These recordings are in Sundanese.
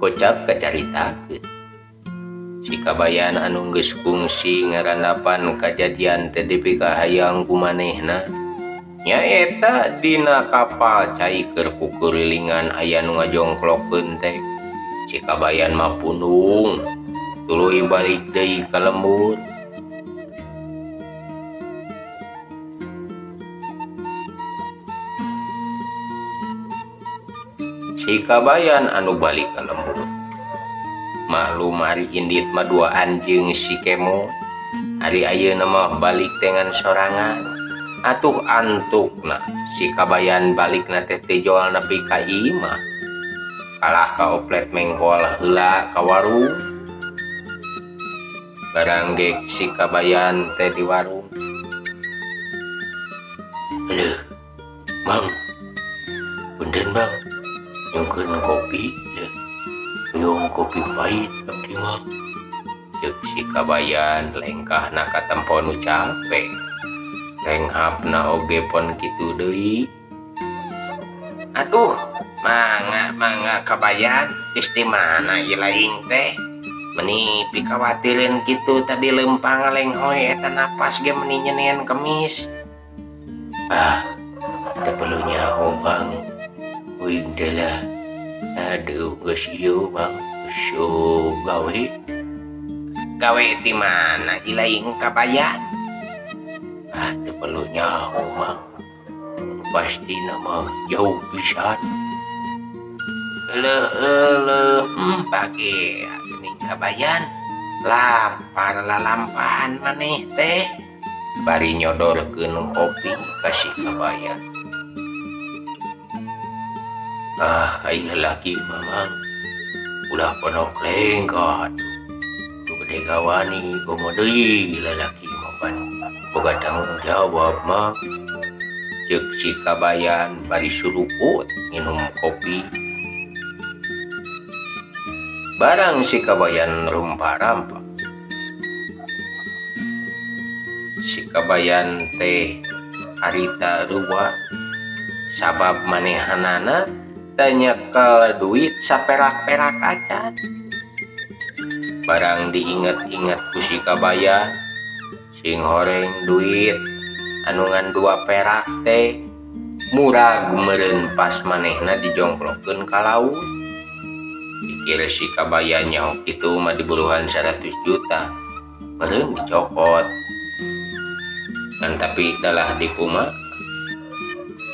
Kocap kacaritakeun. Si Kabayan anu geus kungsi ngarandapan kajadian teh dipikahayang ku manehna. Nyaeta dina kapal cai keur kukurilingan aya nu ngajongklokeun teh. Si Kabayan mah pundung tuluy balik deui ka lembur. Si Kabayan anu balik ka lembur. Maklum ari indit mah duaan jeung si Kemo. Ari ayeuna mah balik dengan sorangan. Atuh antukna si Kabayan balikna teh teu jual nepi ka imah. Kalah ka oplet mengkol heula ka warung. Barang gek si Kabayan teh di warung. Aduh, Mang. Punten, Bang. Nyungkeun kopi teh. Hoyong kopi pahit abdi mah. Ceuk si Kabayan lengkahna katempo nu capek. Renghapna oge pon kitu deui. Aduh, mangga mangga Kabayan, geus di mana ieu laing teh? Meni pikawatireun kitu tadi leumpang lenghoy eta napas ge meni nyeuneuan kemis. Ah, teu perlu nyaho, Bang. Uing teh lah. Aduh, geus ieu, Bang. Geus gawe. Gawe di mana ieu laing Kabayan? Ah, teu perlu nyaho, Mang. Pasti nama jauh pisan. Eleuh eleuh, pake geuning Kabayan. Lapar lalampahan maneh teh. Bari nyodorkeun kopi ka si Kabayan. Ah, ai lalaki mah, Mang. Ulah ponok lengkah atuh. Nu gede gawani komo deui lalaki mah pan. Boga tanggung jawab mah. Ceuk si Kabayan bari surukut nginum kopi. Barang si Kabayan rumpa-rampa. Si Kabayan teh harita ruwa sabab manehanana teu nyekel duit saperak-perak acan. Barang diinget-inget ku si Kabayan, sing horeng duit anu ngan 2 perak teh murag meureun pas manehna dijongklokeun ka laut. Pikir si Kabayan nyaho kitu mah diburuhan 100 juta meureun dicokot. Ngan tapi dalah dikumaha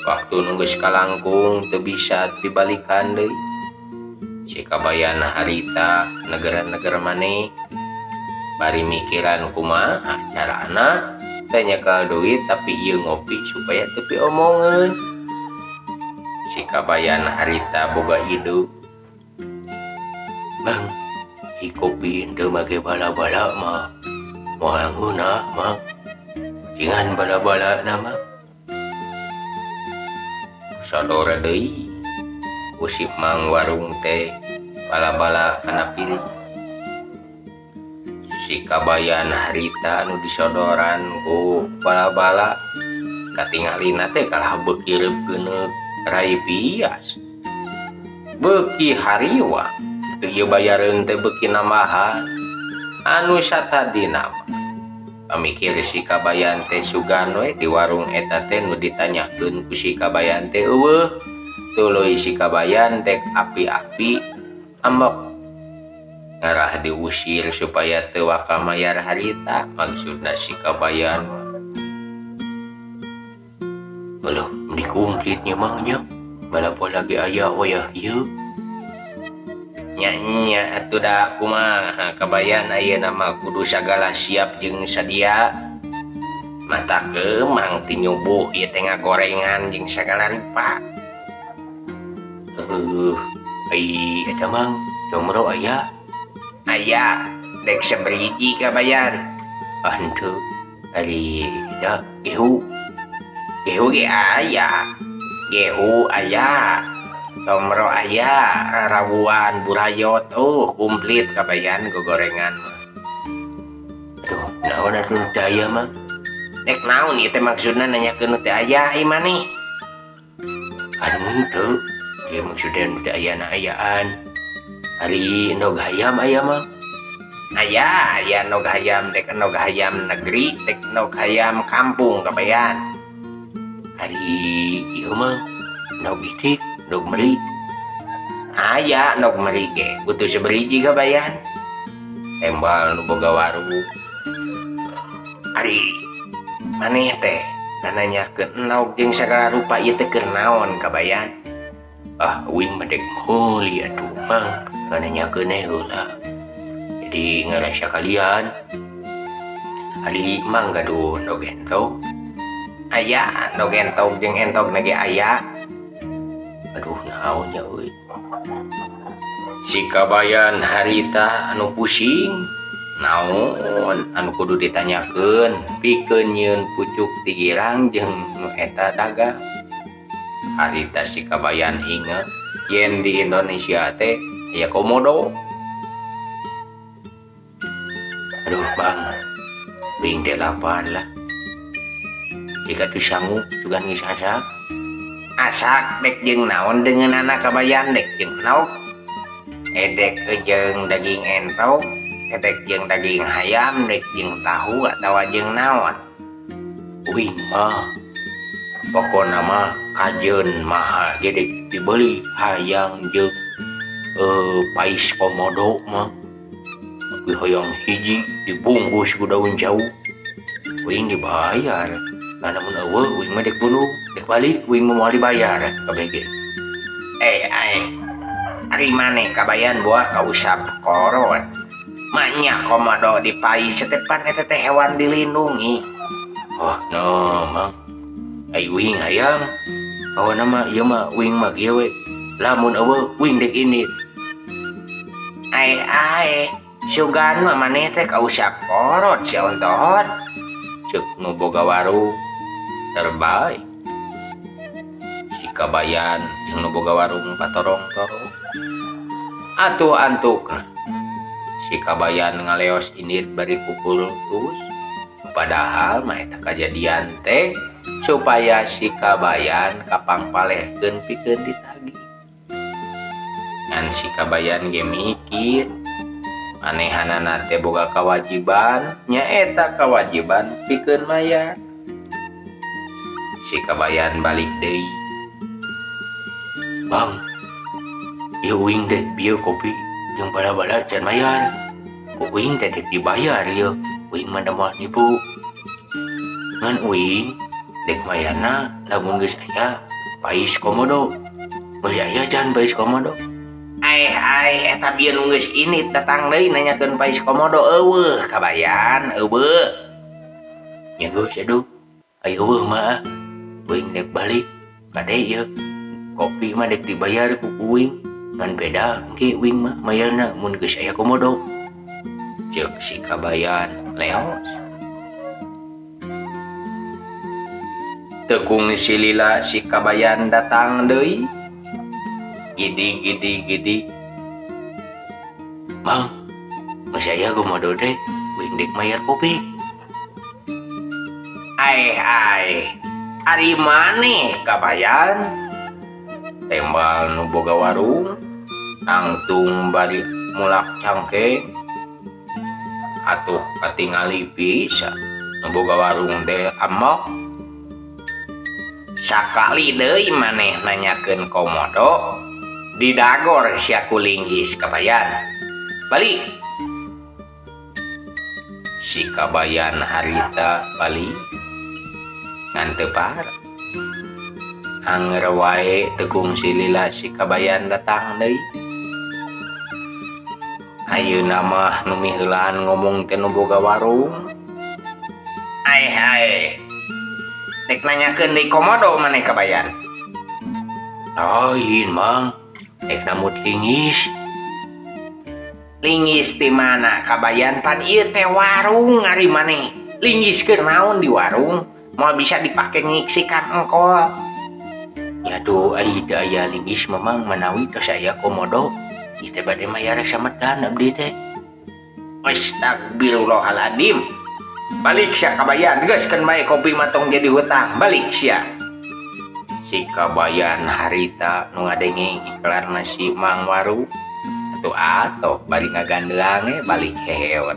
waktu nu geus kalangkung teu bisa dibalikan deui. Si Kabayan harita negara-negara maneh bari mikiran kumaha carana teh nyekel duit tapi ieu ngopi supaya teu piomongeun. Si Kabayan harita boga ide. Bang, i kopi teu make bala-bala mah. Moal ngeunah, Mang. Jangan bala-bala na mah. Sodor deui ku si Mang warung teh bala-bala kana piring. Si Kabayan harita nu disodoran ku bala-bala katingalina teh kalah beuki reukeuneuh rai bias. Beuki hariwang atuh ieu bayareun teh beuki nambahan. Anu satadina mah pamikir si Kabayan teh sugan we di warung eta teh nu ditanyakeun ku si Kabayan teh eueuh. Tuluy si Kabayan dek api-api ambek ngarah diusir supaya teu waka mayar harita maksudna si Kabayan mah. Aduh, meni komplit nya Mang nya. Bala-bala ge aya wayah ieu. Nya nya atuh da kumaha Kabayan ayeuna mah kudu sagala siap jeung sadia. Mata kemang ti nyubuh ieu teh ngagorengan jeung sagala rupa. Ai eta Mang, comro aya? Aya, dek saberiji Kabayan. Ah henteu, ari eta gehu. Gehu ge aya. Gehu aya. Comro aya, rarawuan, burayot, komplit Kabayan gogorengan mah. Aduh, naon atuh nu teu aya mah? Dek naon ieu teh maksudna nanyakeun nu teu aya ieu maneh? Anu henteu, ieu maksudna nu teu aya na ayaan. Ari endog hayam aya mah? Aya, aya endog hayam dek endog hayam negeri dek endog hayam kampung kabayan. Ari ieu mah endog itik, endog meri. Aya endog meri ge butuh saberiji kabayan. Tembal nu boga warung. Ari maneh teh nananyakeun endog jeung sagala rupa ieu teh keur naon kabayan? Ah, uing mah dek meuli atuh Mang, nananyakeun we heula. Jadi ngarasa kalian. Ari Mang gaduh endog entog? Aya endog entog jeung entog na ge aya. Aduh naon nya euy. Si kabayan harita anu pusing naon anu kudu ditanyakeun pikeun nyieun pucuk ti girang jeung nu eta dagang. Harita si kabayan inget yen di Indonesia teh aya komodo. Aduh Bang, uing teh lapar lah. Jika tuh sangu sugan geus asak. Asak dek jeung naon deungeunana kabayan dek jeung naon? Edek jeung daging entog, edek jeung daging hayam, dek jeung tahu atawa jeung naon? Uing mah pokona mah kajeun maha ge dek dibeli hayam jeung pais komodo mah. Tapi hayang hiji dibungkus ku daun jauh. Uing dibayar. Nah, namun eueuh uing mah dek bunuh, dek balik uing mah moal dibayar kabeh ge. Ai. Ari maneh kabayan buah kausap koron. Manya komodo dipais setepan eta teh hewan dilindungi. Oh, no, Mang. Ai uing hayang. Pokona mah ieu mah uing mah kieu we. Lamun eueuh uing dek indit. Ai ai, sugan mah maneh teh kausap korot si ontohot. Ceuk nu boga warung terbaik. Si kabayan jeung nu boga warung patorong-torong. Atuh antukna. Si kabayan ngaleos indit bari kukultus. Padahal mah eta kajadian teh supaya si kabayan kapangpalehkeun pikeun ditagih. Ngan si kabayan ge mikir manehanana teh boga kewajiban, nyaeta kewajiban pikeun mayar. Si kabayan balik deui. Bang, ieu uing teh bieu kopi jeung bala-bala can mayar. Ku uing teh dek dibayar ieu. Uing mah da moal nipu. Ngan uing dek mayarna lamun geus aya pais komodo. Geus aya can pais komodo? Ai ai eta bieu nu geus indit datang deui nanyakeun pais komodo eueuh kabayan eueuh. Nya geus aduh. Ai eueuh mah uing dek balik kade ieu. Kopi mah dek dibayar ku uing. Ngan beda engke uing mah mayarna mun geus aya komodo. Ceuk si kabayan leos. Tekung silila si kabayan datang deui. Gidi gidi gidi. Mang, geus aya komodo teh uing dek mayar kopi. Ai ai, ari maneh kabayan? Tembal nu boga warung tangtung bari mulak cangkeng. Atuh katingali bisa nu boga warung teh amok. Sakali deui maneh nanyakeun komodo didagor sia ku linggis kabayan. Balik. Si kabayan harita balik ngan teu parah. Anger wae tekung silila si kabayan datang deui. Ayeuna mah nu miheulaan ngomong teh nu boga warung. Ai ai. Dek nanyakeun deui komodo maneh kabayan. Lain Mang, dek namut linggis. Linggis di mana kabayan pan ieu teh warung ari maneh. Linggis keur naon di warung? Moal bisa dipake ngiksikan engkol. Ya tuh ai teu aya linggis mah Mang manawi tos aya komodo. Ieu teh bade mayar sametan abdi teh. Astagfirullahaladzim. Balik sia kabayan, geus keun bae kopi mah tong jadi hutang. Balik sia. Si kabayan harita nu ngadenge iklanna si Mang Waru Atuh atoh bari ngagandeang ge balik hewet.